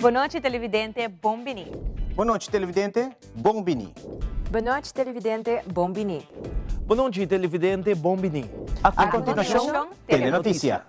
Bon nochi televidente, bon bini. Bon nochi televidente, bon bini. Bon nochi televidente, bon bini. Bon nochi televidente, bon bini. A continuacion, Telenoticia.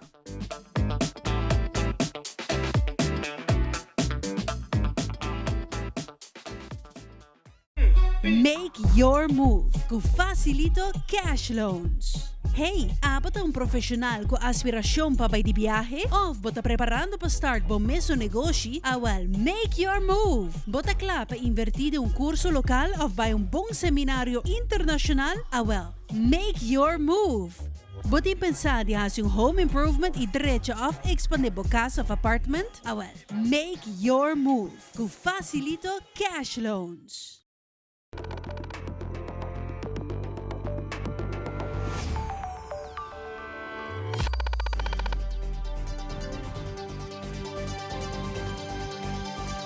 Make your move ku Facilito Cash Loans. Hey, abo ta un profesional ku aspiracion pa bai di biahe? Of bo ta preparando pa start bo mesun negoshi? Awel, make your move! Bo ta kla pa inverti den un curso local of bai un bon seminario internacional? Awel, make your move! Bo tin pensa di hasi un home improvement y drecha of expande bo cas of apartment? Awel, make your move! Ku Facilito Cash Loans.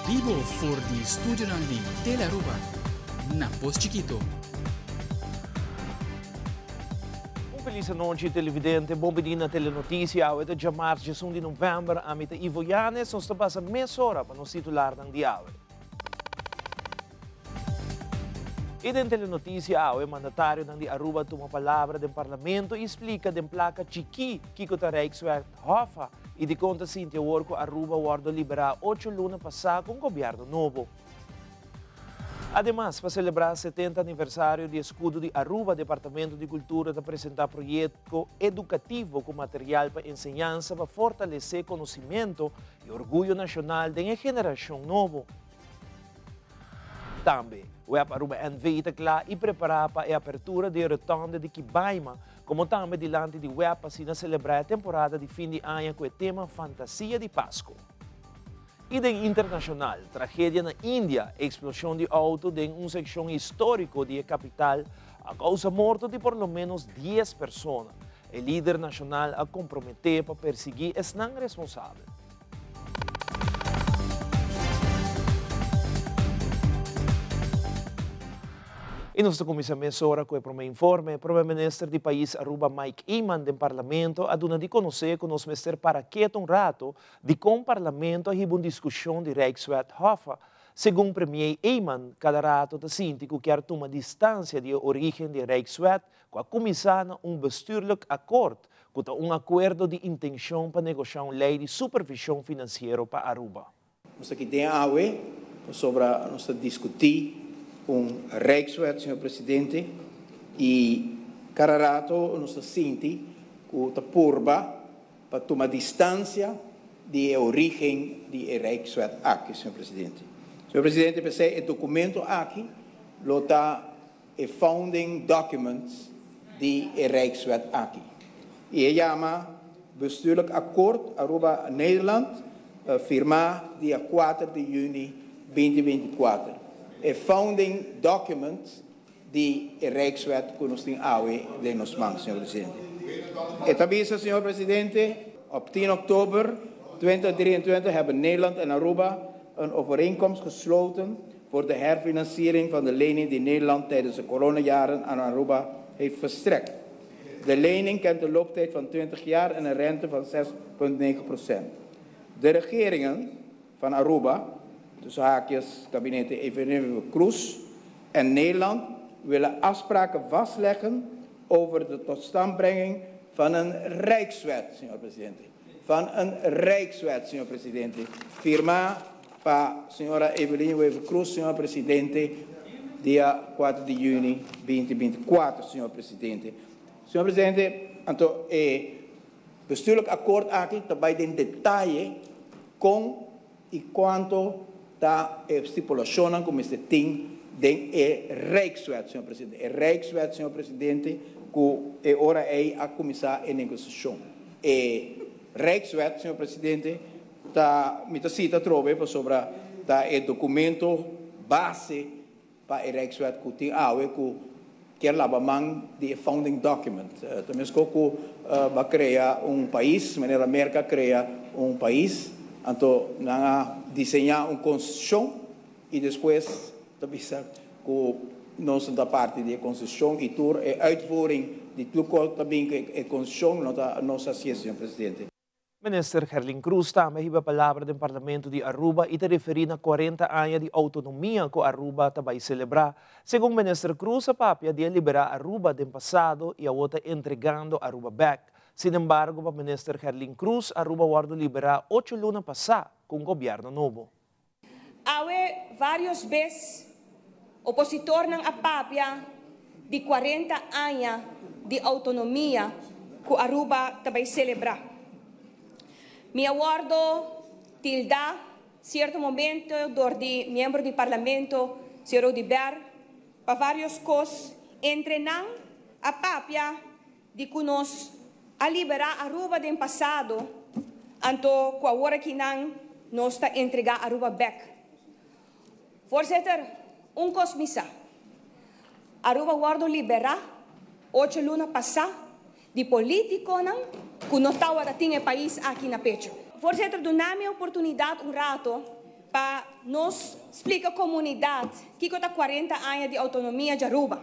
Bibo for di studionan di Telearuba na Pos Chikito. Un felis anochi televidente, bon bini na Telenoticia, awe ta djamars 11 di november, ami ta Ivo Yanes, nos ta pasa mesora pa nos titularnan di awe. I den Telenoticia awe mandatarionan di Aruba a tuma palabra den parlamento i splika den plaka chikí kiko ta Rijkswet Hoffa i dikon ta sinti awor ku Aruba wòrdu liberá ocho luna pasá ku un gobièrnu nobo. Ademas, pa selebrá 70 aniversario di Eskudo di Aruba, Departamento di Kultura ta presentá proyekto edukativo ku material pa enseñansa pa fortalesé konosimentu i orguyo nashonal den e generashon nobo. Tambe, Web Aruba NV ta kla i prepará pa e apertura di e rotonde di Kibaima, komo tambe dilanti di web pa asina selebrá e temporada di fin di aña ku e tema Fantasia di Pasku. I den internashonal, tragedia na India, eksploshon di outo den un sekshon históriko di e kapital a kousa morto di por lo ménos dies persona. E lider nashonal a komprometé pa persiguí esnan responsabel. I nos ta kuminsá mesora ku e promé informe. Prome Minister di pais Aruba Mike Eman den Parlamento a duna di konosé ku nos mester para ketu un rato Dikon Parlamento a hiba un diskushon di Rijkswet Hoffa? Segun Premier Eman, kada rato ta sinti ku kier tuma distansia di e origen di e Rijkswet ku a kuminsá na un bestuurlijk akkoord, ku ta un akuerdo di intenshon pa negoshá un lei di supervishon finansiero pa Aruba. Nos ta aki den awe pasobra nos ta diskutí un Rijkswet, señor Presidente, i kada rato nos ta sinti ku ta purba Pa tuma distancia di e origen di e Rijkswet aki, señor Presidente. Señor Presidente, p'esei e documento aki lo ta e founding documents di e Rijkswet aki. Y e yama Bestuurlijk Akkoord Aruba-Nederland, firma dia kuater di juni 2024. E founding documents di e Rijkswet cu nos tin awe den nos man, señor Presidente. E ta bisa, señor Presidente, Op 10 oktober 2023 hebben Nederland en Aruba een overeenkomst gesloten voor de herfinanciering van de lening die Nederland tijdens de coronajaren aan Aruba heeft verstrekt. De lening kent een looptijd van 20 jaar en een rente van 6,9 procent. De regeringen van Aruba, tussen haakjes kabinet Evelyn Cruz, en Nederland willen afspraken vastleggen over de totstandbrenging van een Rijkswet, señor Presidente. Van een Rijkswet, señor Presidente. Firma pa señora Evelyn Wever Croes, señor Presidente, dia 4 di juni 2024, señor Presidente. Señor Presidente, anto e bestuurlijk akkoord aki ta bay den detaye con y cuanto ta e stipulacionnan cu mester tin den e Rijkswet, señor Presidente. E Rijkswet, señor Presidente, cu e ora ey a cuminsa e negociacion. E Rijkswet, señor Presidente, ta, mi ta cita atrobe pasobra ta e documento base Pa e Rijkswet cu tin awe cu kier laba man di e founding document. Ta mesco cu ba crea un pais, manera Merca a crea un pais, anto nan a diseña un constitucion y despues ta bisa cu nos no ta parti di e constitucion y tur e uitvoering di tur cos ta bin cu e constitucion no ta nos hacié, señor Presidente. Minister Gerlin Cruz tambe a hiba palabra den Parlamento di Aruba y ta referi na 40 aña di autonomia cu Aruba ta bay celebra. Segun Minister Cruz a papia di a libera Aruba den pasado y awor ta entregando Aruba bek. Sin embargo, pa Minister Gerlin Cruz, Aruba a wordo libera 8 luna pasa cu un gobierno nobo. Awe varios bes opositornan a papia di 40 aña di autonomia cu Aruba ta bay celebra. Mi a wordo tilda cierto momento door di miembro di parlamento, señor Oduber, pa varios cos, entre nan a papia di cu nos a libera Aruba den pasado, anto cu awor aki nan nos ta entrega Aruba bek. Voorzitter, un cos mi sa. Aruba a wordo libera 8 luna pasa di politiconan cu no tawatin e pais aki na pecho. Voorzitter, duna mi oportunidad un rato pa nos splica comunidad kico ta 40 aña di autonomia di Aruba.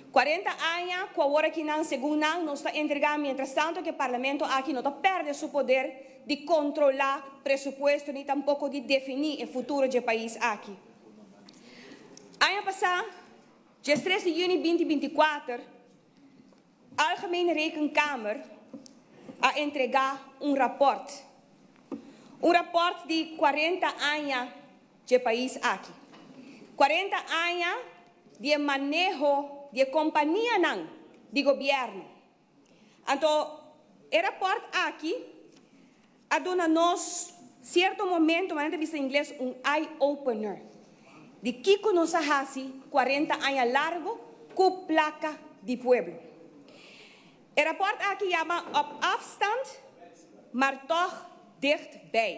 40 aña, cu awor aki nan, segun nan, nos ta entrega, mientras tanto cu e parlamento aki no ta perde su poder di controla presupuesto ni tampoco di defini e futuro di e pais aki. Aña pasa, dia 3 di juni 2024, Algemene Rekenkamer a entrega un rapport. Un rapport di 40 aña di e pais aki. 40 aña di maneho di companianan di gobierno. Anto, e rapport aki a duna nos cierto momento, manera ta bisa na ingles, un eye-opener. Di kico nos a haci 40 aña largo cu placa di pueblo. E rapport aki yama "Op afstand, maar toch dichtbij".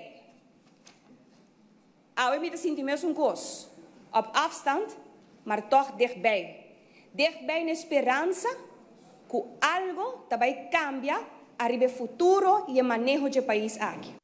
Awe mi ta sinti mesun cos. Op afstand, maar toch dichtbij. Dichtbij na speransa cu algo ta bay cambia ariba futuro y e maneho di e pais aki.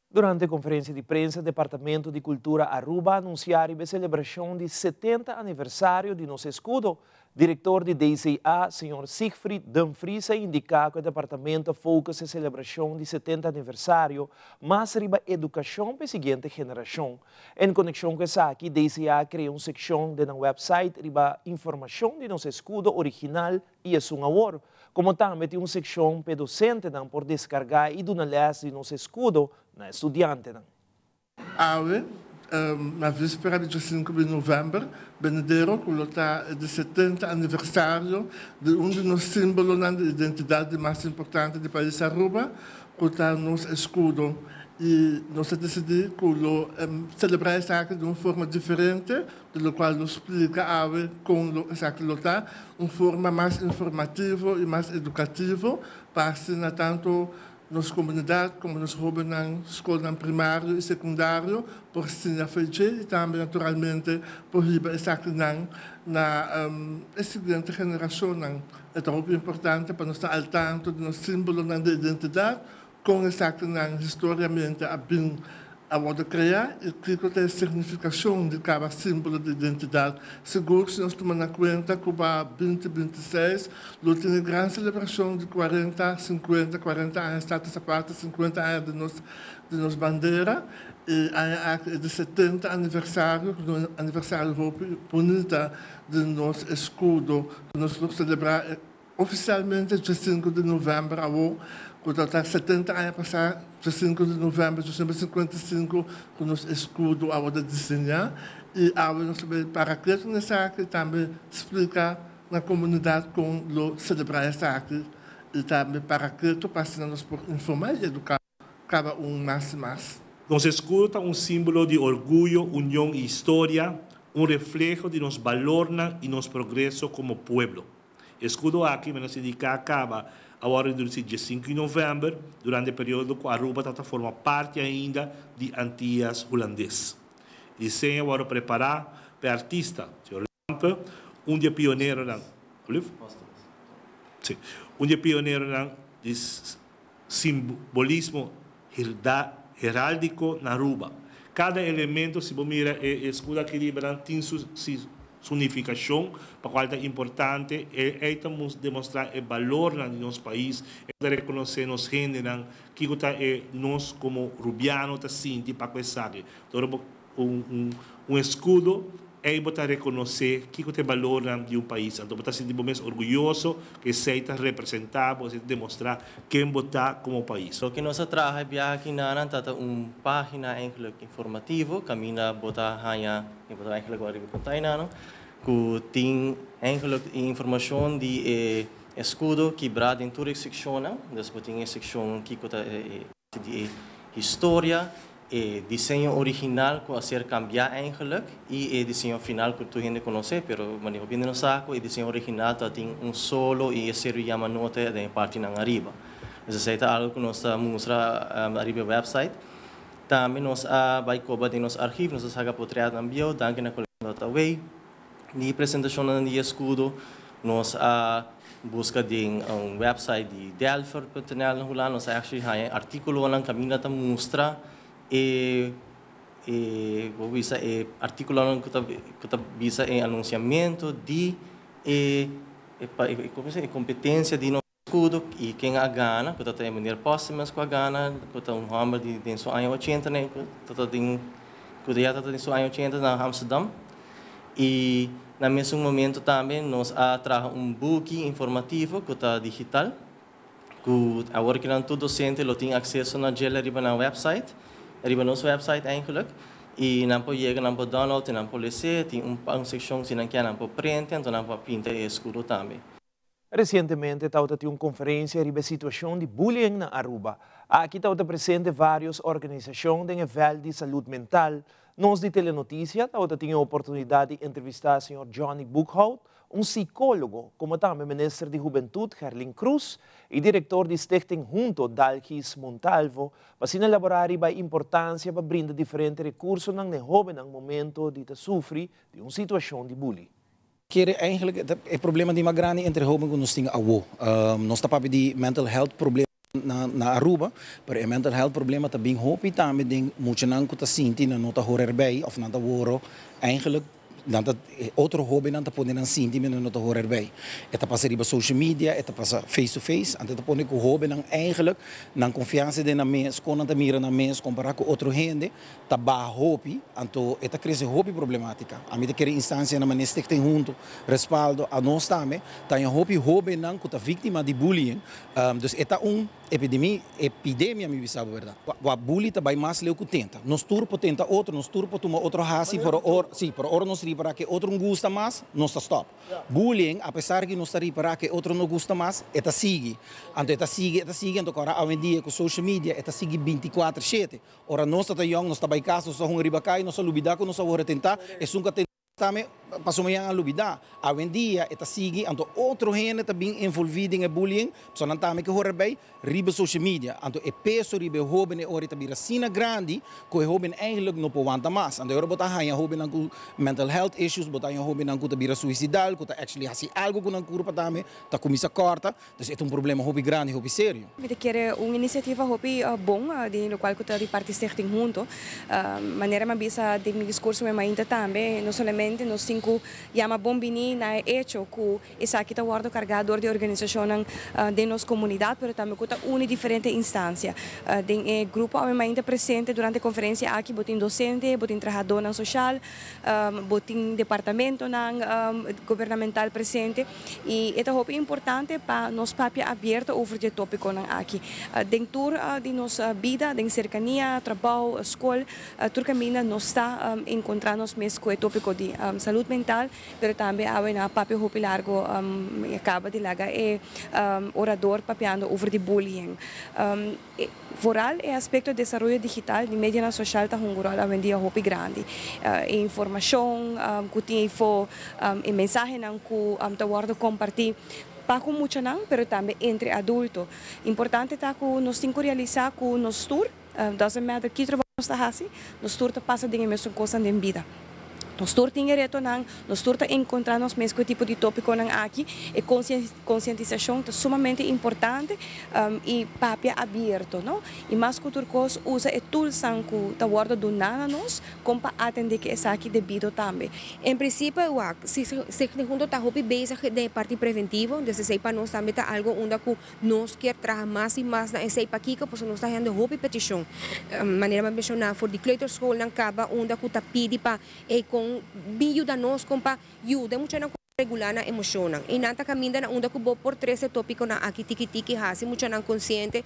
Durante e conferencia di prensa, Departamento di Cultura Aruba a anuncia e celebracion di 70 aniversario di nos escudo. Director di DCA, señor Siegfried Dumfries, a indica cu e departamento a focus e celebracion di 70 aniversario, mas riba educacion pa e siguiente generacion. En conexion cu esaki, DCA a crea un seccion den website riba informacion di nos escudo original y esun awor. Como tambe tin un seccion pa docentenan por descarga y duna les di nos escudo na studiantenan. Awe, na vispera di 5 di november, benidero cu ta di 70 aniversario di un di nos simbolonan di identidad mas importante di pais Aruba, cu ta nos escudo. Y nos a dicidi cu lo celebra esaki di un forma diferente, di locual nos splica awe con esaki lo ta, un forma mas informativo y mas educativo, pa asina tanto nos comunidad como nos hobennan scol primario y secundario por siña y tambe naturalmente por hiba esakinan na e siguiente generacion. Ta hopi importante pa nos ta al tanto di nos simbolonan di identidad con esakinan historicamente a bin a wordo crea y kico ta e significacion di cada simbolo di identidad. Sigur, si nos tuma na cuenta cu pa 2026 lo tin gran celebracion di 40, 50, 40 aña, Status Aparte, 50 aña di nos bandera y e di 70 aniversario, aniversario bunita di nos escudo, cu nos ta celebra oficialmente dia 5 di november, cu ta 70 aña pasa, dia 5 di november di 1955, cu nos escudo a wordo diseña y awe nos ta para cu esaki tambe splica na comunidad con lo celebra esaki y tambe para cu pa nos por informa y educa cada un mas y mas. Nos escudo ta un simbolo di orguyo, union y historia, un refleho di nos balor y nos progreso como pueblo. Escudo aki, nos indica caba awor durante dia 5 di november, durante e periodo cu Aruba ta forma parti ainda di Antias Hulandes. Diseño awor prepara pa artista, señor Lampe, un di e pioneronan, si, un di e pioneronan di simbolismo heraldico na Aruba. Cada elemento, si bo mira, e escudo aki tin su Su nificacion, pa cual ta importante, e ta demostra e balornan di nos pais, e ta reconoce nos hendenan, kico ta e nos como Rubiano ta sinti pa cu esaki. Ora bo un escudo, ey bo ta reconoce kico ta e balornan di un pais. Anto bo ta sinti bo mes orguyoso cu esey ta representa bo, esey ta demostra ken bo ta como pais. Loke nos a traha e biaha aki na ta un pagina eigenlijk informativo, caminda bo ta haya, y bo ta eigenlijk wel riba pantalla no, cu tin eigenlijk informacion di e escudo kibra den tur e seccionnan. Dus bo tin e seccion kico ta di historia, e diseño original cu a ser cambia eigenlijk y e diseño final cu tur hende conoce, pero manera hopi hende no sa cu e diseño original ta tin un solo y e Seru Yamanote den e partinan ariba. Dus esey ta algo cu nos ta mustra ariba e website. Tambe nos a bay coba den nos archief, nos a saca portretnan bieu, danki na colega.away. Di presentacionnan di escudo, nos a busca den un website di Delpher.nl na Hulanda, nos a actually haya articulonan caminda ta mustra e bo bisa e articulonan cu ta bisa e anunciamento di e, como se, e competencia di nos escudo y ken a gana, cu ta meneer Postumus cu a gana, cu ta un homber di su aña 80, ne, cu ta den cu ya ta den su aña 80 na Amsterdam. Y na mesun momento tambe nos a traha un book informativo cu ta digital, cu awor cu tur docente lo tin aceso na dje riba na website, riba nos website eigenlijk. Y nan por yega, nan por download, nan por lesa, tin un seccion si nan kier nan por print, anto nan por pinta e escudo tambe. Recientemente tabatin un conferencia riba e situacion di bullying na Aruba. Aki tabata presente varios organisacion di nivel di salud mental. Nos di Telenoticia tabatin e oportunidad di entrevista señor Johnny Boekhout, un psicologo, como tambe minister di Hubentud Gerlin Cruz y director di Stichting Hunto Dalgis Montalvo, pa asina elabora riba e importancia pa brinda diferente recurso na hoben na momento di sufri di un situacion di bullying. Kere eigenlijk e problema di mas grandi entre hoben cu nos tin awo. Nos ta papia di mental health problema na Aruba, pero e mental health problema tambe hopi tambe den muchanan cu ta sinti nan no ta hoor erbij of nan ta woro eigenlijk nan ta otro hobennan ta pone nan sinti nan no ta hoor erbij. E ta pasa riba social media, e ta pasa face to face, anto ta pone cu hobennan eigenlijk nan confiansa den nan mes, con nan ta mira nan mes compara cu otro hende, ta baha hopi, anto e ta crece hopi problematica. Ami ta kere instancianan manera Stichting Hunto, Respaldo, a nos tambe, ta hopi hobennan cu ta victima di bullying. Dus e ta un epidemia, epidemia mi bisa berdad. Wa bully ta bay mas leu cu tenta. Nos tur por tenta otro, nos tur por tuma otro hasi, pero ora, si, pero ora nos ripara cu otro no gusta mas, nos ta stop. Bullying, apesar cu nos ta ripara cu otro no gusta mas, e ta sigui. Anto e ta sigui, e ta sigui, anto awor awendia cu social media, e ta sigui 24/7. Ora nos ta young, nos ta bay cas, nos ta hunga riba caya, nos a lubida cu nos a wordo tenta, esun cu tambe paso mañan a lubida. Awendia e ta sigui, anto otro hende ta bin envolvi den bullying, so nan tambe ke hoor erbij, riba social media. Anto e peso riba e hoben e ora ta bira asina grandi, cu e hoben eigenlijk no por wanta mas. Anto ora bo ta haya hobennan cu mental health issues, bo ta haya hobennan cu ta bira suicidal, cu ta actually hasi algo cu nan curpa tambe, ta cuminsa corta. Dus e ta un problema hopi grandi, hopi serio. Mi ta kere un iniciativa hopi bon, di locual cu ta di parti Stichting Hunto. Manera mi a bisa den mi discurso mi mainta tambe, no solamente nos tin cu yama bon bini na hecho cu esaki ta wordo carga door di organisacion den nos comunidad, pero tambe cu ta uni diferente instancia. Den e grupo awe mainta presente durante e conferencia aki, bo tin docente, bo tin trahadornan social, bo tin departamentonan gubernamental presente y e ta hopi importante pa nos papia abierto over di topiconan aki. Den tur di nos bida, den cercania, trabou, scol, tur caminda nos ta encontra nos mes cu e topico di salud mental, pero tambe awe nan a papia hopi largo, caba di laga e orador papiando over di bullying. Vooral e aspecto di desaroyo digital di media social ta un rol awendia hopi grandi. E informacion cu tin info, e mensahenan cu ta wordo comparti pa cu muchanan, pero tambe entre adulto. Importante ta cu nos tin cu realisa cu nos tur, doesn't matter ki trabou nos ta hasi, nos tur ta pasa den e mesun cos den bida. Nos tur tin e retonan, nos tur ta encontra nos mes cu e tipo di topiconan aki. E concientisacion ta sumamente importante y papia abierto, no? Y mas cu tur cos usa e toolsnan cu ta wordo duna na nos con pa atende cu esaki debido tambe. En principio wak, si Stichting Hunto ta hopi bezig den e parti preventivo, dus esey pa nos tambe ta algo unda cu Nos kier traha mas y mas na esey pakico pasobra nos ta hende hopi peticion. Manera mi a menciona for di kleuterschoolnan caba unda cu ta pidi pa ey con bin yuda nos con pa yuda e muchanan con regula nan emocionnan. Y nan ta caminda na unda cu bo por trece topiconan aki tiki tiki haci muchanan consciente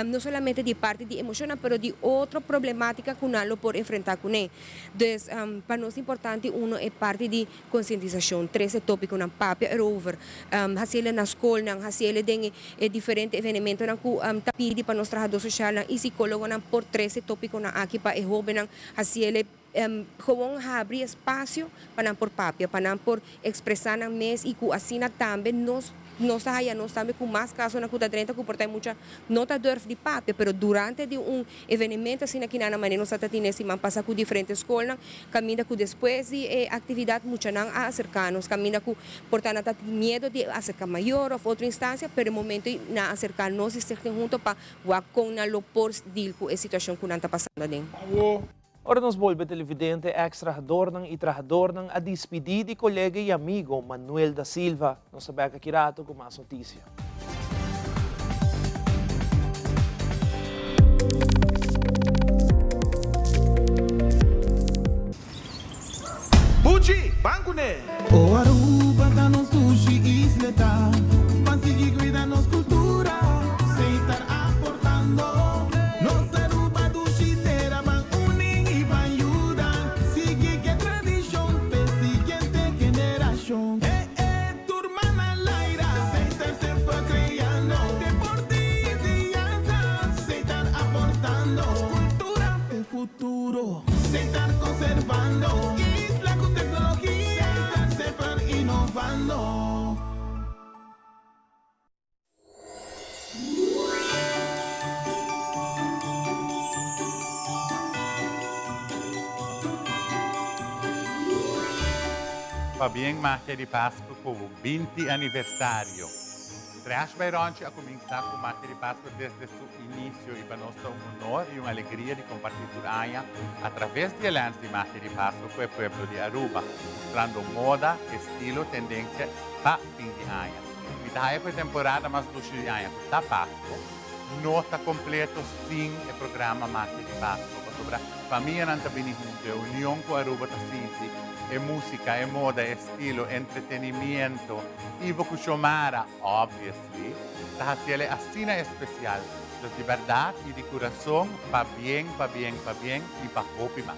no solamente di parti di emocionnan pero di otro problematica cu nan lo por enfrenta cune. Dus pa nos importante uno e parti di Konsientisashon, trese tópikonan, papia erover, hasiel na skolnan, hasiel den e diferente evenementonan ku ta pidi pa nos trahadó sosialnan i sikólogonan por trese tópikonan aki pa e hóbennan, hasiel gewoon habri espasio pa nan por papia, pa nan por ekspresá nan mes i ku asina tambe nos Nos ta haya nos tambe cu mas casonan cu ta drenta cu por ta e mucha no ta durf di papia, pero durante di un evenemento asina ki nan a manera nos ta tene e siman pasa cu diferente scolnan, caminda cu despues di e actividad muchanan a acerca nos, caminda cu por ta nan ta tin miedo di acerca mayor of otro instancia, pero e momento ey nan a acerca nos di Stichting Hunto pa wak con nan lo por deal cu e situacion cu nan ta pasando aden. Ora nos bolbe televidente, ex trahadornan y trahadornan a dispidi di colega y amigo Manuel da Silva. Nos ta bek aki rato cu mas noticia. Buchi, ban kuné! O Aruba ta nos dushi isleta, Ban sigui cuida nos cultura, Seitar aportando. Nos Aruba dushi tera, Ban uni y ban yuda, Sigui ke tradicion p'e siguiente generacion. E e tur man al aire, Seitar semper creando, Deporte y enseñanza, Seitar aportando, Cultura p'e futuro. Seitar conservando, Isla cu tecnologia, Seitar semper innovando. Pabien Magia di Pascu cu bo 20 aniversario. Trash by Ronchi a cuminsa cu Magia di Pascu desde su inicio y pa nos ta un honor y un alegria di comparti tur aña a traves di e lens di Magia di Pasco cu e pueblo di Aruba, mustrando moda, estilo, tendencia pa fin di aña. Mi ta haya cu e temporada mas dushi di aña cu ta Pasco no ta completo sin e programa Magia di Pasco pasobra famianan ta bini hunto, e union cu Aruba ta sinti, e musica, e moda, e estilo, entretenimiento, Ivo cu Xiomara, obviously, ta haciele asina especial. Dus di berdad y di curason, pabien, pabien, pabien y pa hopi mas.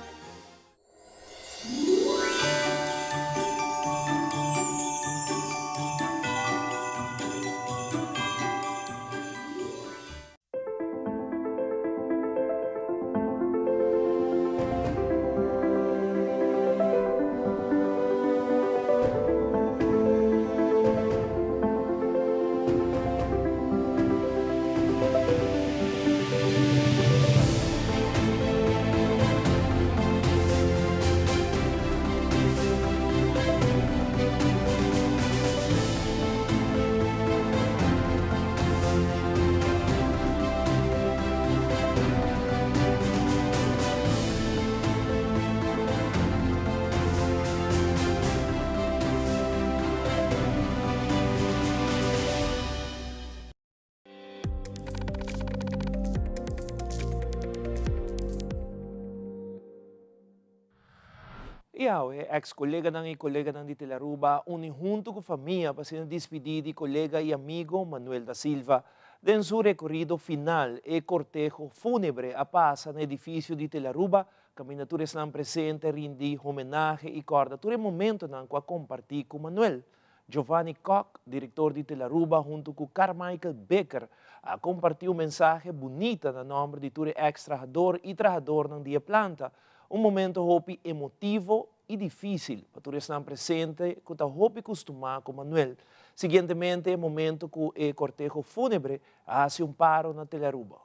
I awe, ex coleganan y coleganan di Telaruba a uni hunto cu famia pa asina dispidi di colega y amigo Manuel da Silva. Den su recorido final, e corteho funebre a pasa na edificio di Telaruba caminda tur esnan presente a rindi homenahe y corda tur e momentonan cu a comparti cu Manuel. Giovanni Kock, director di Telaruba hunto cu Carmichael Bikker a comparti un mensahe bunita na nomber di tur e ex trahador y trahadornan di e planta. Un momento hopi emotivo y dificil pa tur esnan presente cu ta hopi custuma cu Manuel. Siguientemente e momento cu e corteho funebre a haci un paro na Telaruba.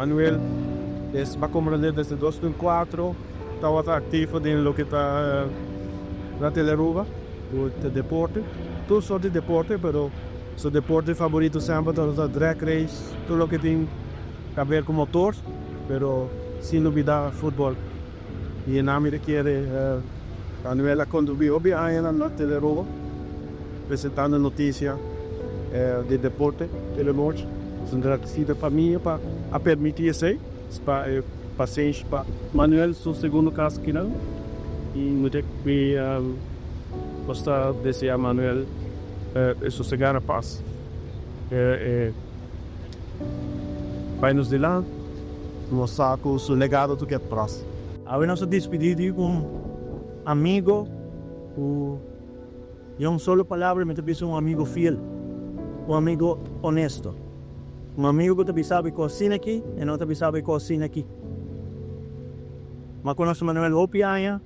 Manuel es a comprende desde 2004 tabata activo den loke ta na Telearuba cu ta deporte, tur soort di deporte pero su deporte favorito semper tabata drag race, tur loke tin ta ver cu motor pero sin lubida futbol y e mi ta kere Manuel a contribui hopi añanan na Telearuba presentando noticia di deporte Telenoche. Nos ta agradecido e famia pa a permiti esey. Pa e pasenshi pa Manuel su segundo cas kinan y mi ta mi nos ta desea Manuel e sosega na pas e bai nos dilanti nos sa cu su legado ta keda tras. Awe nos a dispidi di un amigo cu Den un solo palabra mi ta bisa un amigo fiel, un amigo honesto, un amigo cu ta bisa bo e cos asina aki e no ta bisa bo e cos asina aki. Mi a conoce Manuel hopi aña,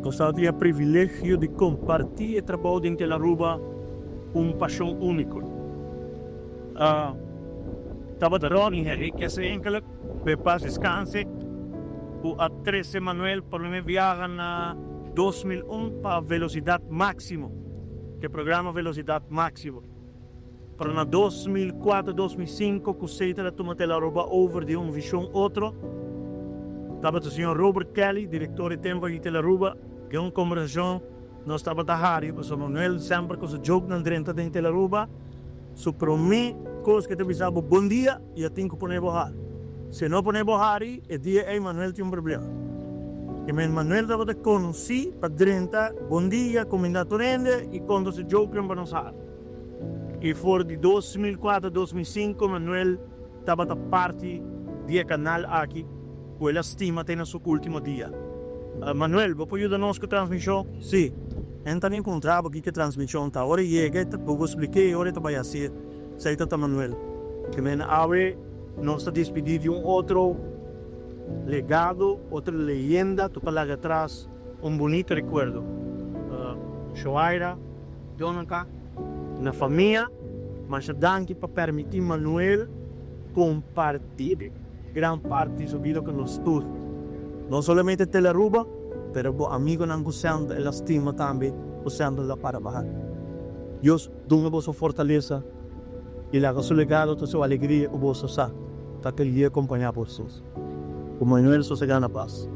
nos tabatin e privilegio di comparti e trabou den Telaruba cu un pasion unico. Tabata Ronnie Henriquez enkele, cu e pas descanse, cu a trece Manuel pa prome biaha na 2001 pa Velocidad Maximo, e programa Velocidad Maximo. Pero na 2004, 2005 cu Seiter a tuma Telaruba over di un vision otro, tabata señor Robert Kelly, director di tempo di Telaruba, den un conversacion nos tabata hari, pasobra Manuel semper cu su jokenan drenta den Telaruba, Su promé kos ke ta bisa bo bon dia i a tin ku pone bo hari. Si e no pone bo hari, e dia ei Manuel tin un problema. I men Manuel tabata konosí pa drenta bon dia, kumindá tur hende i konta su jokenan pa nos hari. I for di 2004, 2005 Manuel tabata parti di e kanal aki ku el a stima te na su ultimo dia. Manuel, bo por yuda nos ku transmishon? Sí. N ta enkontrá bo kiko e transmishon ta. Ora e yega e ta bo splik'é i ora e ta bai hasié. Esei ta ta Manuel. Ke men awe nos ta dispidí di un otro legado, otro leyenda ku ta laga atras un bunito rekuerdo. Shoaira, Jonathan, na famia, masha danki pa permití Manuel kompartí gran parti di su bida ku nos tur. No solamente Telaruba, pero bo amigonan ku semper el a stima tambe ku semper el a para baha. Dios duna boso fortalesa i laga su legado ta su alegria ku boso sa ta kel dia kompañá boso. Ku Manuel sosegá na pas.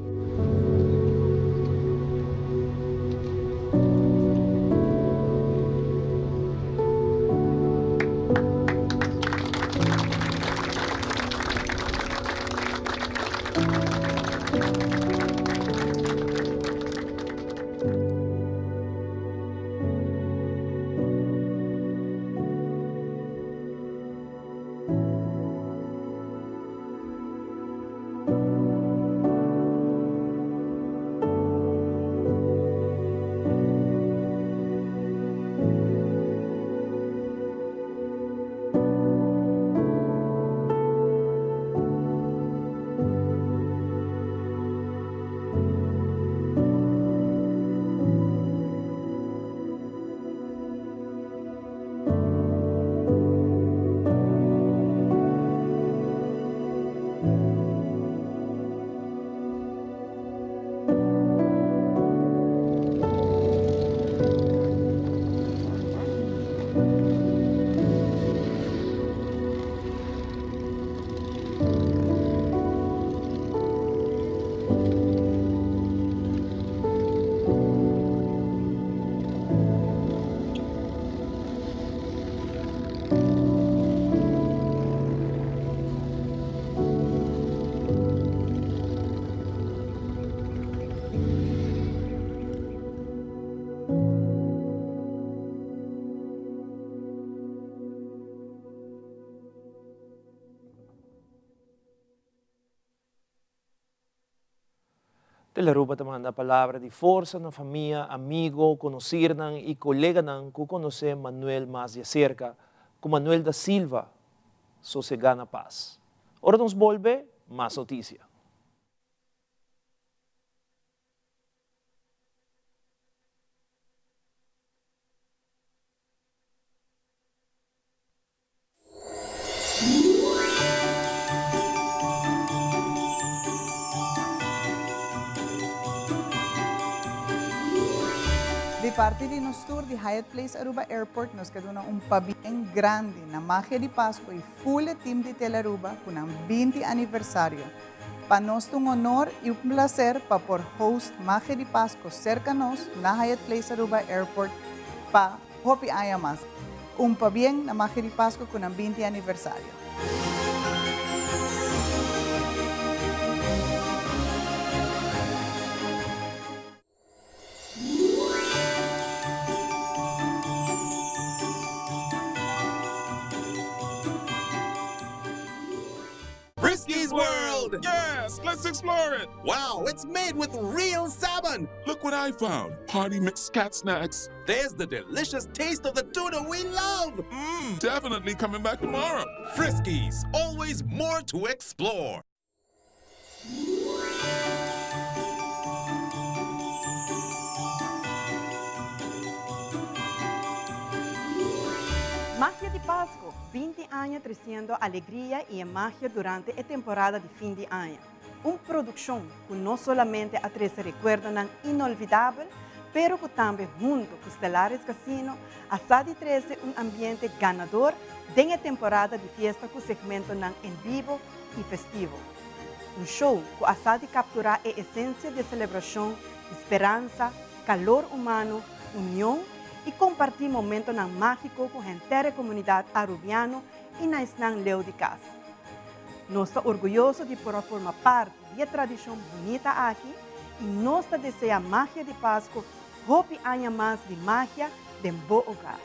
Telaruba ta manda palabra di forsa na famia, amigo, konosirnan i koleganan ku konosé Manuel mas di aserka. Ku Manuel da Silva sosegá na pas. Ora nos bolbe, mas notisia. Di parti di nos tur di Hyatt Place Aruba Airport nos ke duna un pabien grandi na Magia di Pasco y full e team di Telearuba cu nan 20 aniversario. Pa nos ta un honor y un placer pa por host Magia di Pasco cerca nos na Hyatt Place Aruba Airport pa hopi aña mas. Un pabien na Magia di Pasco cu nan 20 aniversario. Friskies World! Yes, let's explore it! Wow, it's made with real salmon! Look what I found! Party mix cat snacks. There's the delicious taste of the tuna we love! Mmm, definitely coming back tomorrow. Friskies, always more to explore. Magia di Pasco, 20 aña treciendo alegria y e magia durante e temporada di fin di aña. Un produccion cu no solamente a trece recuerdonan inolvidabel, pero cu tambe hunto cu Stellaris Casino a sa di trece un ambiente ganador den e temporada di fiesta cu segmentonan en bibo y festivo. Un show cu a sa di captura e esencia di e celebracion di speransa, calor humano, union y comparti momentonan magico cu henter e comunidad Arubiano y na esnan leu di cas. Nos ta orguyoso di por a forma parti di e tradicion bunita aki y nos ta desea Magia di Pasco hopi aña mas di magia den bo hogar.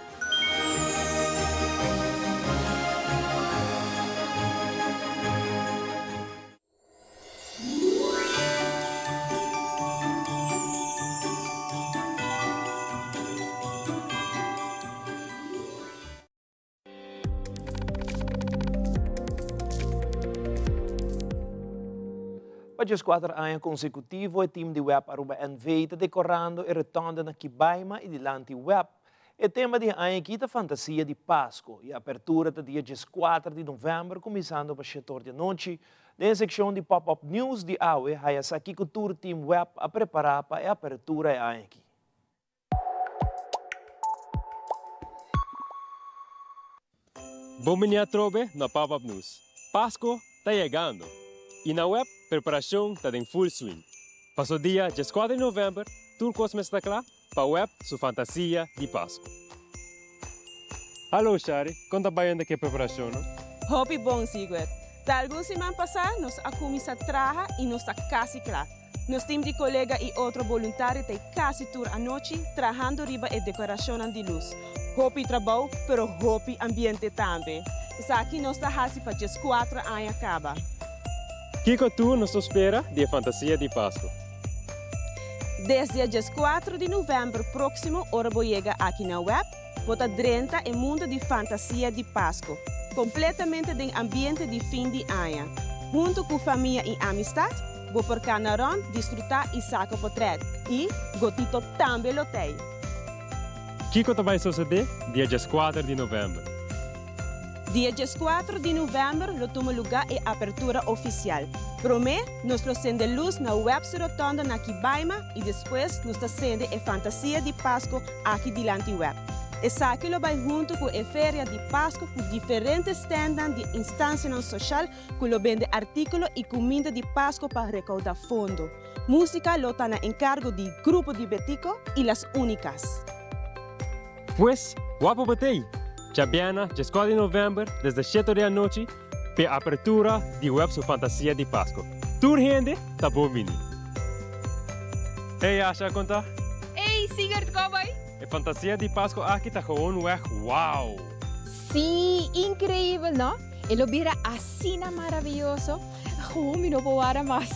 Pa 14 aña consecutivo e team di web Aruba NV ta decorando e rotonde na Kibaima y dilanti web. E tema di e aña aki ta Fantasia di Pasco y apertura ta dia 14 di november cuminsando pa 7 or di anochi. Den e seccion di Pop Up News di awe haya sa kico tur team web a prepara pa e apertura e aña aki. Bon bini atrobe na Pop Up News. Pasco ta yegando y na web preparacion ta den full swing. Paso dia 14 di november tur cos mester ta cla pa web su fantasia di Pasco. Hallo Shari, con ta bayendo cu e preparacionnan? Hopi bon Sigurd. Ta algun siman pasa nos a cuminsa traha y nos ta casi cla. Nos tim di kolega i otro boluntario ta ei kasi tur anochi trahando riba e dekorashonnan di lus. Hopi trabou, pero hopi ambiente tambe. Esaki nos ta hasi pa 14 aña kaba. Kiko tur nos ta spera di e fantasia di Pasku? Desde e 14 di novèmber próksimo ora bo yega aki na web, bo ta drenta e mundu di fantasia di Pasku, kompletamente den ambiente di fin di aña. Huntu ku famia i amistat, bo por kana rònt, disfrutá i saka potrèt. I Gotito tambe lo t'ei! Kiko ta bai sosodé dia 14 di novèmber? Dia 14 di novèmber lo tuma lugá e apertura ofisial. Promé, nos lo sende lus na Webster Rotonda na Kibaima i despues nos ta sende e Fantasia di Pasco aki dilanti web. Esaki lo bai huntu ku e Feria di Pasco ku diferente stèndnan di instansianan soshal ku lo bende artíkulo i kuminda di Pasco pa rekoudá fondo. Músika lo ta na enkargo di Grupo di Betico i Las Únicas. Pues, wapo bo t'ei! Djabièrnè 14 di novèmber desde shete di anochi p'e apertura di web su Fantasia di Pasco. Tur hende ta bon bini! Hey Asha, kon ta? Hey Sigurd, kon bai? E Fantasia di Pasco aki ta gewoonweg wow! Sí, increíbel no? E lo bira asina maraviyoso, gewoon mi no por wara mas.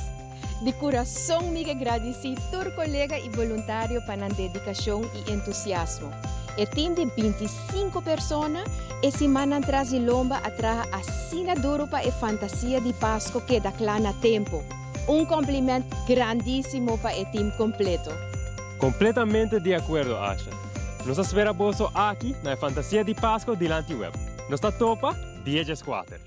Di kurason mi ke gradisí tur kolega i boluntario pa nan dedikashon i entusiasmo. E tim di 25 persona e simannan tras di lomba a traha asina duru pa e fantasia di Pasko keda kla na tempu. Un kompliment grandísimo pa e tim kompleto. Kompletamente di akuerdo, Asha. Nos ta spera boso aki na e fantasia di Pasko dilanti web. Nos ta topa dia 14.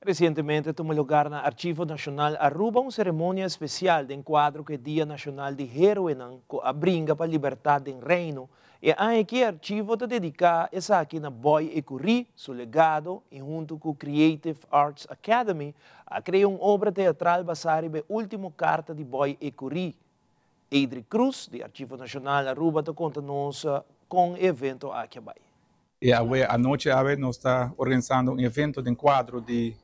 Recientemente a tuma lugar na Archivo Nacional Aruba un ceremonia especial den cuadro cu e Dia Nacional di Heroenan cu a bringa pa libertad den Reino. E aña aki e archivo ta dedica esaki na Boy Ecury, su legado y hunto cu Creative Arts Academy a crea un obra teatral basa riba e ultimo carta di Boy Ecury. Adri Cruz di Archivo Nacional Aruba ta conta nos con e evento aki a bay. E awe anochi awe nos ta organisando un evento den kuadro di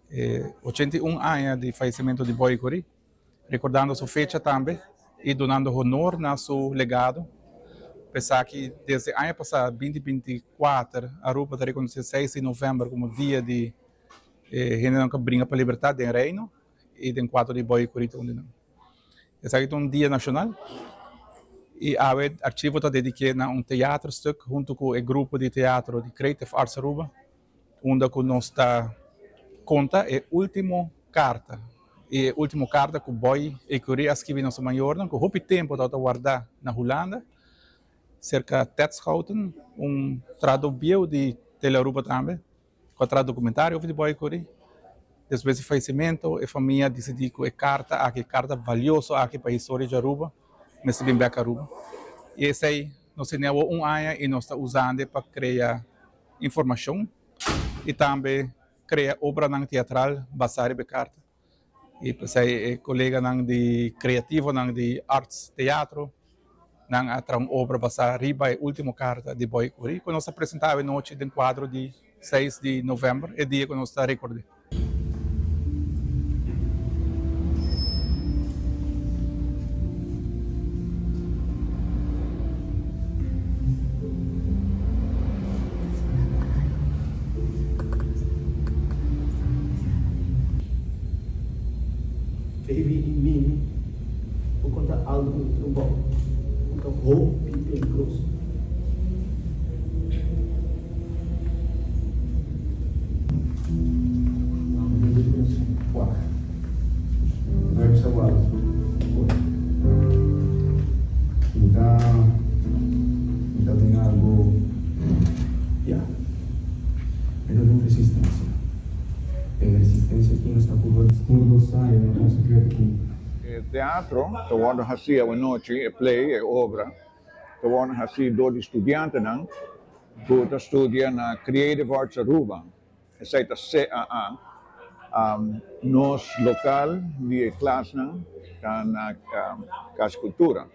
e 81 aña di fayecimento di Boy Ecury, rekordando su fecha tambe i dunando honor na su legado. P'esaki desde aña pasá 2024 Aruba ta rekonosé 6 di novèmber komo dia di e hendenan ku a bringa pa libertat den Reino i den kuadro di Boy Ecury ta un di nan. Esaki ta un dia nashonal i awe Archivo ta dediké na un teaterstuk huntu ku e grupo di teatro di Creative Arts Aruba unda ku nos ta konta e último karta i e último karta ku Boy Ecury a skibi na su mayornan ku hopi tempu tabata wardá na Hulanda serka Ted Schouten un trahadó bieu di Telearuba tambe. Ku a traha dokumentario over di Boy Ecury. Despues di fayesimentu e famia a disidí ku e karta aki, e karta valioso aki pa historia di Aruba, mester bin bèk Aruba. I esei nos tene awor un aña i nos ta usando pa krea informashon i tambe krea obranan teatral basá riba e karta. I p'esei e koleganan di kreativonan di Arts Teatro nan a traha un obra basá riba e último karta di Boy Curie ku nos ta presentá awe nochi den kuadro di seis di novèmber, e dia ku nos ta rekord'é. Baby i Mimi por conta algo di trabou cu ta hopi peligroso. Mi ta den resistencia. Den resistencia aki nos ta purba tur dos sa y no ta un secreto cu. E teatro ta wordo haci awanochi, e play, e obra, ta wordo haci door di studiantenan cu ta studia na Creative Arts Aruba, esey ta CAA. Nos local di e klasnan ta na Cas Cultura.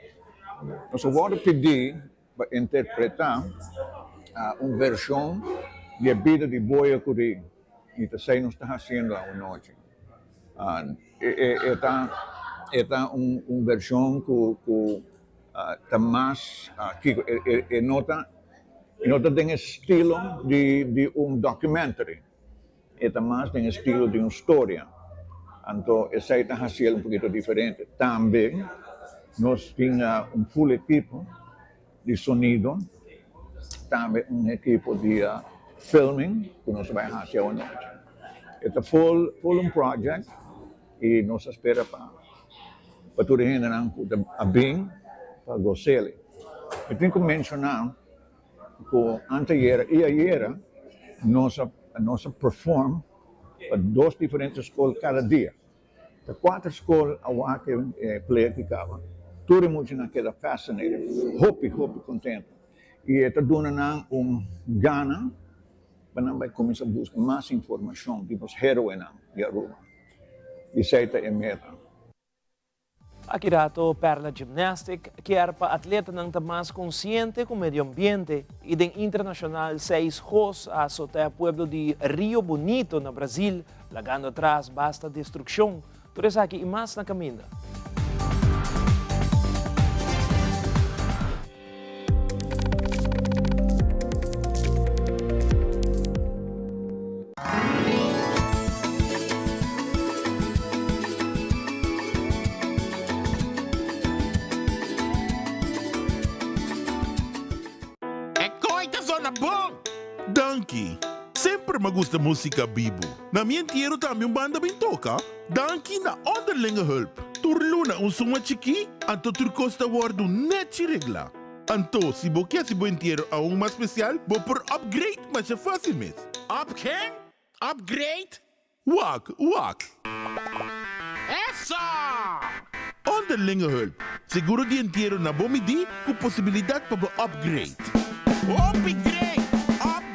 Nos a wordo pidi pa interpretá un vershon di e bida di Boy Ecury i ta esei nos ta hasiendo awanochi. E ta e ta un vershon ku ku ta mas kiko e no ta e no ta den e stilo di di un documentary. E ta mas den estilo di un storia, anto esei ta hasiel un pokito diferente. Tambe nos tin un full ekipo di sonido, tambe un ekipo di filming ku nos ta bai hasi awanochi. E ta full full un project i nos ta spera pa pa tur e hendenan ku ta a bin pa gos'el. Mi tin ku menshoná. Ku antayera i ayera nos a nos a perform pa dos diferente skol kada dia. Ta kuater skol a wak e play aki kaba. Tur e muchanan keda fascinated, hopi hopi kontento i e ta duna nan un gana pa nan bai kuminsá buska mas informashon di nos heroenan di Aruba. Esei ta e meta. Aki rato Perla Gymnastic kier pa atletanan ta mas konsiente ku medio ambiente i den internashonal seis hos a asotea pueblo di Rio Bonito na Brazil lagando atras basta destrukshon. Tur esaki i mas na kaminda. E kooi ta zona bon! Danki! Semper m'a gusta musica bibu. Na mi entiero tambe un banda bin toca. Danki na Onderlinge Hulp. Tur luna un suma chikí, anto tur kos ta wòrdu nèchi reglá. Anto, si bo ke hasi bo entiero aun mas spesial, bo por upgrade masha fásil mes. Up ken? Upgrade? Wak, wak! Esa! Onderlinge hulp, seguro di entiero na bo midí ku posibilidat pa bo upgrade. Hopi great! Upgrade!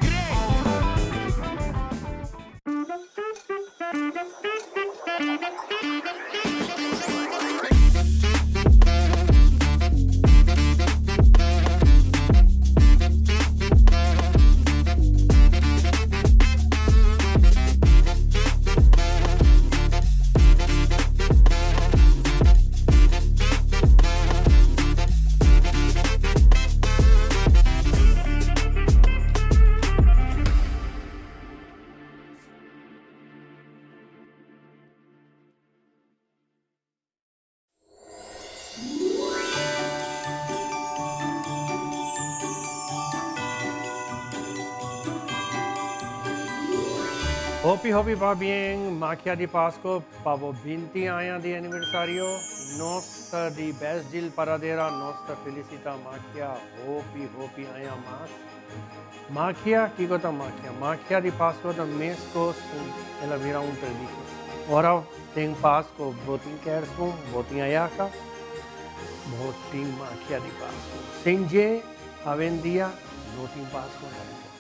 Hopi hopi pabien Magia di Pasco pa bo 20 aña di aniversario. Nos ta di Best Deal Paradera, nos ta felicita Magia hopi hopi aña mas. Magia, kiko ta magia? Magia di Pasco ta mescos cu el a bira un tradicion. Ora den Pasco bo tin kerstboom, bo tin ayaca, bo tin magia di Pasco. Sin dje, awendia no tin Pasco na Aruba.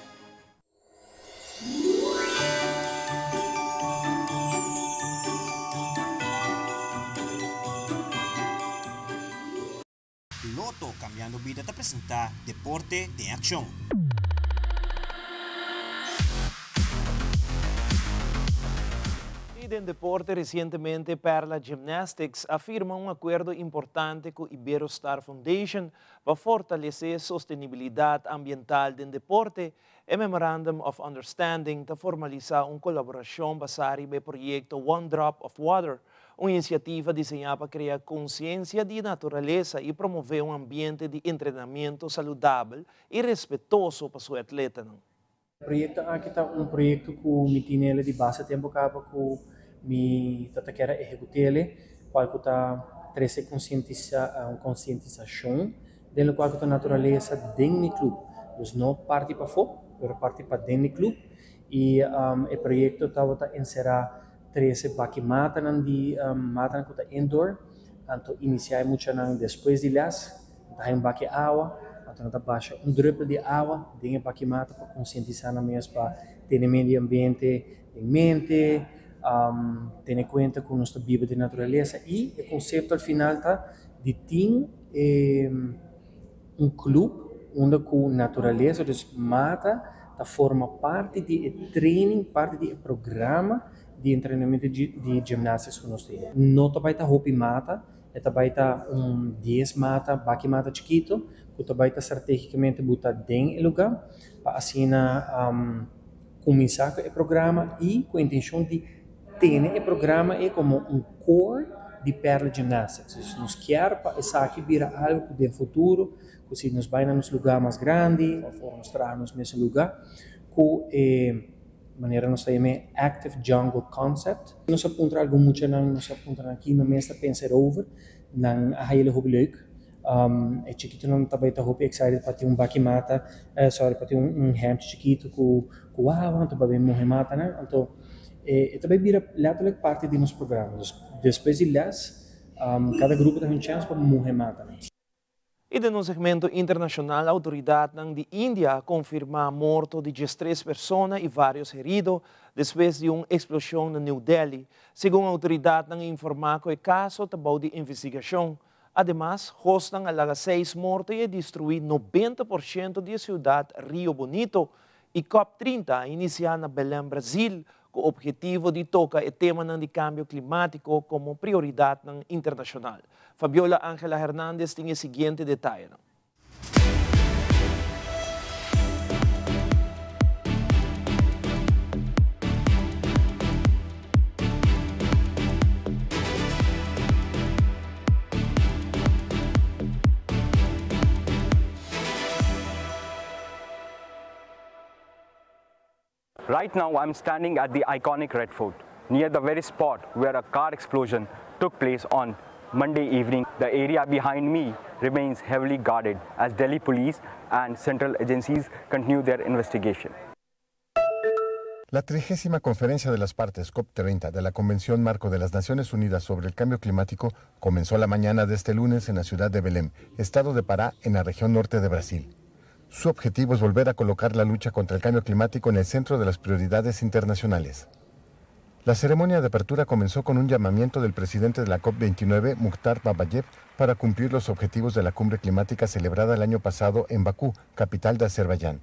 Lotto Cambiando Bida ta presenta Deporte den Accion. Y den deporte recientemente Perla Gymnastics a firma un acuerdo importante cu Iberostar Foundation pa fortalece sostenibilidad ambiental den deporte. E Memorandum of Understanding ta formalisa un colaboracion basa riba e proyecto One Drop of Water, Un inisiativa diseñá pa krea konsiensia di naturalesa i promové un ambiente di entrenamiento saludabel i respetoso pa su atletanan. E proyekto aki ta un proyekto ku mi tin ele di basta tempu kaba ku mi ta ta kier a ehekut'ele, kual ku ta trese konsientisa un konsientisashon den lokual ku ta naturalesa den mi klup. Dus no parti pafó, pero parti paden di klup i e proyekto tabata enserá Trese baki matanan di matanan ku ta indoor, anto inisiá e muchanan despues di lès, nan ta haña un baki awa, anto nan ta basha un drùpel di awa den e baki mata pa konsientisá nan mes pa tene medio ambiente den mente, tene kuenta ku nos ta biba den naturalesa i e konsepto al final ta di tin e un klup unda ku naturalesa, dus mata, ta forma parti di e training, parti di e programa di entrenamentu di gymnastics ku nos tin. No ta bai ta hopi mata, e ta bai ta un dies mata, baki mata chikitu ku ta bai ta strategicamente buta den e luga pa asina kuminsá ku e programa i ku intenshon di tene e programa ei komo un core di Perle Gymnastics. Dus nos kier pa esaki bira algu ku den futuro ku si nos bai na nos lugá mas grandi òf ora nos traha nos mesun lugá ku e manera nos ta yam'é active jungle concept. Nos a puntra algun muchanan, nos a puntra nan ki nan mes ta pensa erover, nan a haña hopi leuk. E chikitonan ta bai ta hopi excited pa tin un baki mata, sorry, pa tin un hemchi chikitu ku ku awa, anto pa bai mohe matanan. Anto e ta bai bira letterlijk parti di nos programa. Dus despues di les, kada grupo ta haña un chèns pa mohe matanan. I den un segmento internashonal outoridatnan di India a konfirmá morto di diestres persona i vários herido despues di un eksploshon na New Delhi. Segun outoridatnan a informá ku e kaso ta bou di investigashon. Ademas, hosnan a laga seis morto i a destruí 90% di e siudat Rio Bonito. I cop 30 a inisiá na Belém, Brazil, ku obhetivo di toka e temanan di kambio klimátiko komo prioridatnan internashonal. Fabiola Angela Hernandez tin e siguiente detayenan. Right now I'm standing at the iconic Red Fort, near the very spot where a car explosion took place on Monday evening. The area behind me remains heavily guarded as Delhi police and central agencies continue their investigation. La trigésima conferencia de las partes COP30 de la Convención Marco de las Naciones Unidas sobre el Cambio Climático comenzó la mañana de este lunes en la ciudad de Belém, estado de Pará, en la región norte de Brasil. Su objetivo es volver a colocar la lucha contra el cambio climático en el centro de las prioridades internacionales. La ceremonia de apertura comenzó con un llamamiento del presidente de la COP29, Mukhtar Babayev, para cumplir los objetivos de la cumbre climática celebrada el año pasado en Bakú, capital de Azerbaiyán.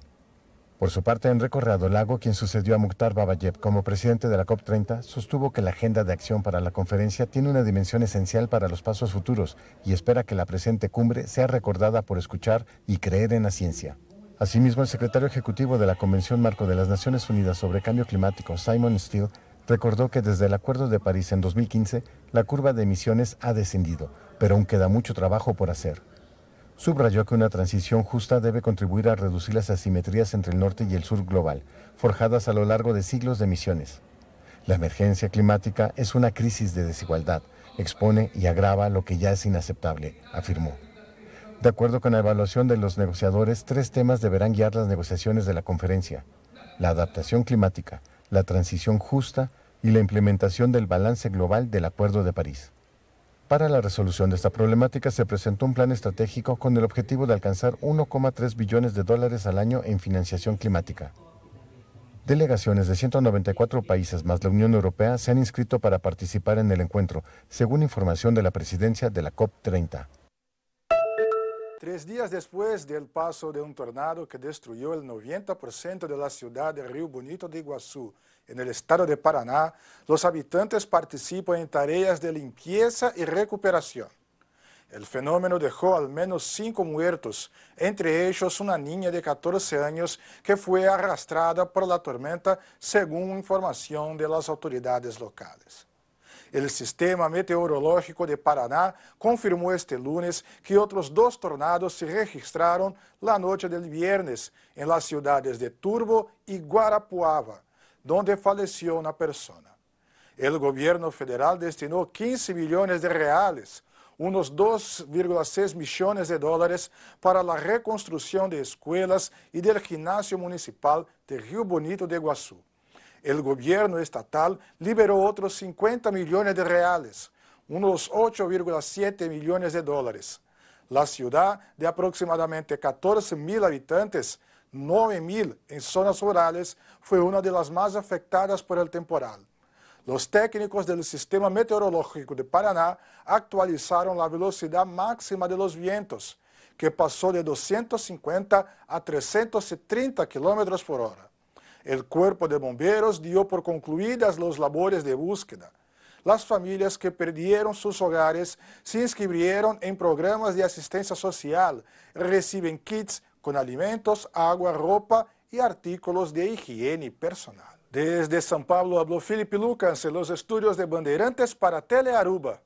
Por su parte, Enrico Lago, quien sucedió a Mukhtar Babayev como presidente de la COP30, sostuvo que la agenda de acción para la conferencia tiene una dimensión esencial para los pasos futuros y espera que la presente cumbre sea recordada por escuchar y creer en la ciencia. Asimismo, el secretario ejecutivo de la Convención Marco de las Naciones Unidas sobre Cambio Climático, Simon Steele, recordó que desde el Acuerdo de París en 2015, la curva de emisiones ha descendido, pero aún queda mucho trabajo por hacer. Subrayó que una transición justa debe contribuir a reducir las asimetrías entre el norte y el sur global, forjadas a lo largo de siglos de emisiones. La emergencia climática es una crisis de desigualdad, expone y agrava lo que ya es inaceptable, afirmó. De acuerdo con la evaluación de los negociadores, tres temas deberán guiar las negociaciones de la conferencia. La adaptación climática, la transición justa y la implementación del balance global del Acuerdo de París. Para la resolución de esta problemática se presentó un plan estratégico con el objetivo de alcanzar 1,3 billones de dólares al año en financiación climática. Delegaciones de 194 países más la Unión Europea se han inscrito para participar en el encuentro, según información de la presidencia de la COP30. Tres días después del paso de un tornado que destruyó el 90% de la ciudad de Río Bonito de Iguazú, en el estado de Paraná, los habitantes participan en tareas de limpieza y recuperación. El fenómeno dejó al menos cinco muertos, entre ellos una niña de 14 años que fue arrastrada por la tormenta, según información de las autoridades locales. El Sistema Meteorológico de Paraná confirmó este lunes que otros dos tornados se registraron la noche del viernes en las ciudades de Turbo y Guarapuava, donde falleció una persona. El gobierno federal destinó 15 millones de reales, unos 2,6 millones de dólares, para la reconstrucción de escuelas y del gimnasio municipal de Río Bonito de Iguazú. El gobierno estatal liberó otros 50 millones de reales, unos 8,7 millones de dólares. La ciudad, de aproximadamente 14 mil habitantes, 9 mil en zonas rurales, fue una de las más afectadas por el temporal. Los técnicos del Sistema Meteorológico de Paraná actualizaron la velocidad máxima de los vientos, que pasó de 250 a 330 kilómetros por hora. El cuerpo de bomberos dio por concluidas las labores de búsqueda. Las familias que perdieron sus hogares se inscribieron en programas de asistencia social, reciben kits con alimentos, agua, ropa y artículos de higiene personal. Desde San Pablo habló Felipe Lucas en los estudios de Bandeirantes para Telearuba.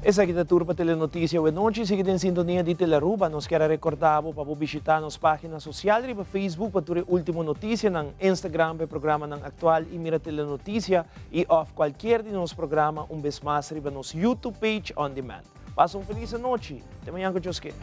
Esaki ta tur pa Telenoticia awe nochi. Sigui den sintonia di Telearuba. Nos kier a recorda bo pa bo bishita nos pagina social riba Facebook pa tur e ultimo noticianan, Instagram pa e programanan actual y mira Telenoticia y of cualkier di nos programa un bes mas riba nos YouTube page on demand. Pasa un feliz anochi. Te mañan cu Dios kier.